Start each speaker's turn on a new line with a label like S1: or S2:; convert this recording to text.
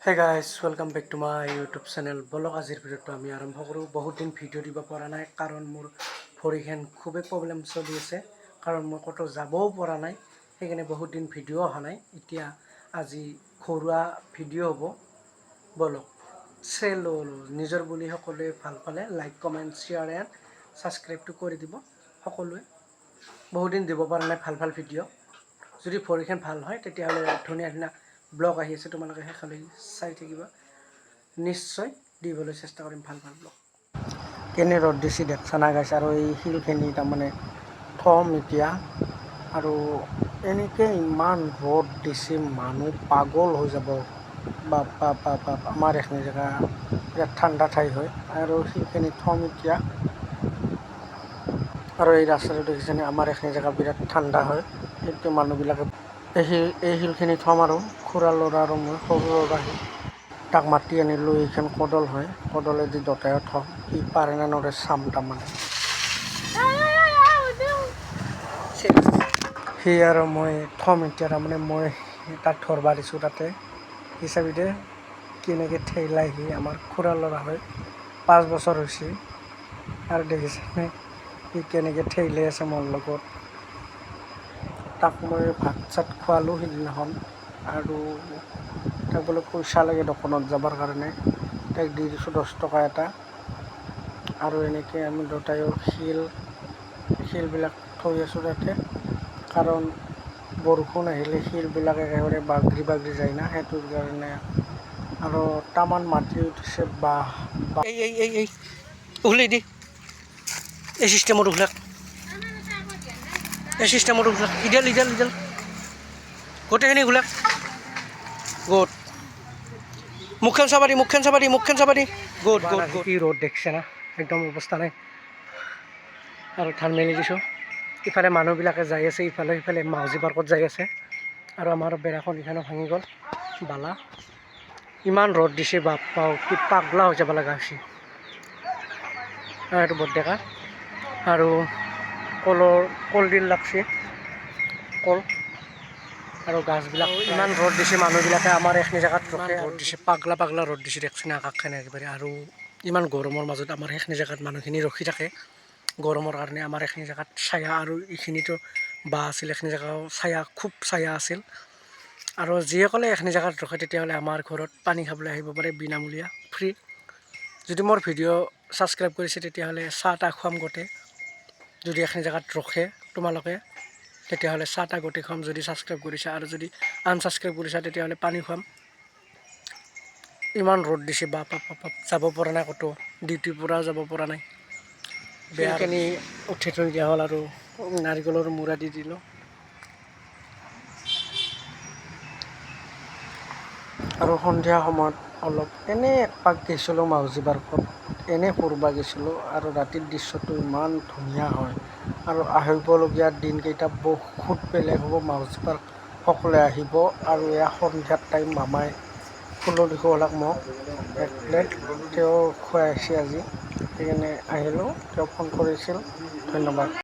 S1: Hey guys, welcome back to my YouTube channel. বলক, আজিৰ ভিডিঅ'টো আমি আৰম্ভ কৰোঁ। বহুত দিন ভিডিঅ' দিব পৰা নাই, কাৰণ মোৰ ভৰিখন খুবেই প্ৰব্লেম চলি আছে, কাৰণ মই ক'তো যাবও পৰা নাই। সেইকাৰণে বহুত দিন ভিডিঅ' অহা নাই। এতিয়া আজি ঘৰুৱা ভিডিঅ' হ'ব। বলক, চেলো। নিজৰ বুলি সকলোৱে ভাল পালে লাইক, কমেণ্ট, শ্বেয়াৰ এণ্ড ছাবস্ক্ৰাইবটো কৰি দিব সকলোৱে। বহুত দিন দিব পৰা নাই ভাল ভাল ভিডিঅ'। যদি ভৰিখন ভাল হয়, তেতিয়াহ'লে ধুনীয়া ধুনীয়া ব্লগ আহি আছে। তোমালোকে শেষলৈ চাই থাকিবা। নিশ্চয় দিবলৈ চেষ্টা কৰিম ভাল ভাল ব্লগ। কেনে ৰ'দ দিছে দেখছা না গাইছ? আৰু এই শিলখিনি তাৰমানে থ'ম এতিয়া। আৰু এনেকৈ ইমান ৰ'দ দিছে, মানুহ পাগল হৈ যাব। বাপ বাপ বাপ বাপ! আমাৰ এইখিনি জেগা বিৰাট ঠাণ্ডা ঠাই হয়। আৰু শিলখিনি থ'ম এতিয়া। আৰু এই ৰাস্তাটো দেখিছেনে? আমাৰ এইখিনি জেগা বিৰাট ঠাণ্ডা হয়। সেইটো মানুহবিলাকে এই শিলখিনি থ'ম। আৰু খুৰা ল'ৰা আৰু মই, সৰু ল'ৰা, সি তাক মাতি আনিলোঁ। এইখন কোদল হয়, কোদলেদি দুটাই থ'ম। সি পাৰে নে নৰে চাম। তাৰমানে সি আৰু মই থ'ম এতিয়া। তাৰমানে মই তাক ধৰবা দিছোঁ তাতে। হিচাপে দে কেনেকৈ ঠেলাই। সি আমাৰ খুৰা ল'ৰা হয়, 5 বছৰ হৈছে। আৰু দেখিছেনে, সি কেনেকৈ ঠেলাই আছে মোৰ লগত। তাক মই ভাত চাত খোৱালোঁ সিদিনাখন। আৰু তাক বোলে পইচা লাগে দোকানত যাবৰ কাৰণে, তাক দি দিছোঁ 10 টকা এটা। আৰু এনেকৈ আমি দুটাইও শিলবিলাক থৈ আছোঁ তাতে, কাৰণ বৰষুণ আহিলে শিলবিলাক একেবাৰে বাগৰি বাগৰি যায় না, সেইটোৰ কাৰণে। আৰু তামান মাটি উঠিছে বাহ। এই এই এই এই উঘলি দি। এই চিষ্টেমত উঘলাক, এই চিষ্টেমত উঘলাক। ইডাল ইডাল ইডাল গোটেইখিনি উঘলাক। গুড। মুখখন চাবা দি, মুখখন চাবা দি, মুখখন চাবা দি। Good good good. কি ৰ'দ দেখছে না? একদম অৱস্থা নাই। আৰু ধান মেলি দিছোঁ। ইফালে মানুহবিলাকে যাই আছে, ইফালে সিফালে মাউজি পাৰ্কত যাই আছে। আৰু আমাৰ বেৰাখন ইখানো ভাঙি গ'ল বালা। ইমান ৰ'দ দিছে, বাপ্পা, কি পাগলা হৈ যাব লগা হৈছে। আৰু এইটো বৰডেকা। আৰু কলৰ কলডিল লাগছে, কল। আৰু গাছবিলাক। ইমান ৰ'দ দিছে, মানুহবিলাকে আমাৰ এইখিনি জেগাত ৰখে। ৰ'দ দিছে, পাগলা পাগলা ৰ'দ দিছে, দেখছে না আকাশখনে একেবাৰে। আৰু ইমান গৰমৰ মাজত আমাৰ সেইখিনি জেগাত মানুহখিনি ৰখি থাকে গৰমৰ কাৰণে। আমাৰ এইখিনি জেগাত ছায়া। আৰু এইখিনিতো বাঁহ আছিল, এইখিনি জেগাও ছায়া, খুব ছায়া আছিল। আৰু যিসকলে এইখিনি জেগাত ৰখে, তেতিয়াহ'লে আমাৰ ঘৰত পানী খাবলৈ আহিব পাৰে, বিনামূলীয়া, ফ্ৰী। যদি মোৰ ভিডিঅ' ছাবস্ক্ৰাইব কৰিছে, তেতিয়াহ'লে চাহ তাহ খুৱাম গোটেই। যদি এইখিনি জেগাত ৰখে তোমালোকে, তেতিয়াহ'লে চাহ তাহ গোটেই খুৱাম, যদি ছাবস্ক্ৰাইব কৰিছা। আৰু যদি আনছাবস্ক্ৰাইব কৰিছা, তেতিয়াহ'লে পানী খুৱাম। ইমান ৰ'দ দিছে, বাপ বাপ বাপ! যাব পৰা নাই ক'তো, ডিউটিৰ পৰাও যাব পৰা নাই। বেয়াখিনি উঠি থৈ দিয়া হ'ল আৰু নাৰিকলৰ মূৰা দি দিলোঁ। আৰু সন্ধিয়া সময়ত অলপ এনেই একপাক গৈছিলোঁ মাউজি পাৰ্কত, এনেই ফুৰিব গৈছিলোঁ। আৰু ৰাতিৰ দৃশ্যটো ইমান ধুনীয়া হয়। আৰু আহিবলগীয়া দিনকেইটা বহুত বেলেগ হ'ব। মাউজি পাৰ্ক সকলোৱে আহিব। আৰু এয়া সন্ধিয়াৰ টাইম। মামাই ফুলনি খুৱালাক মোক এক প্লেট, তেওঁ খুৱাই আছে আজি, সেইকাৰণে আহিলোঁ। তেওঁ ফোন কৰিছিল। ধন্যবাদ।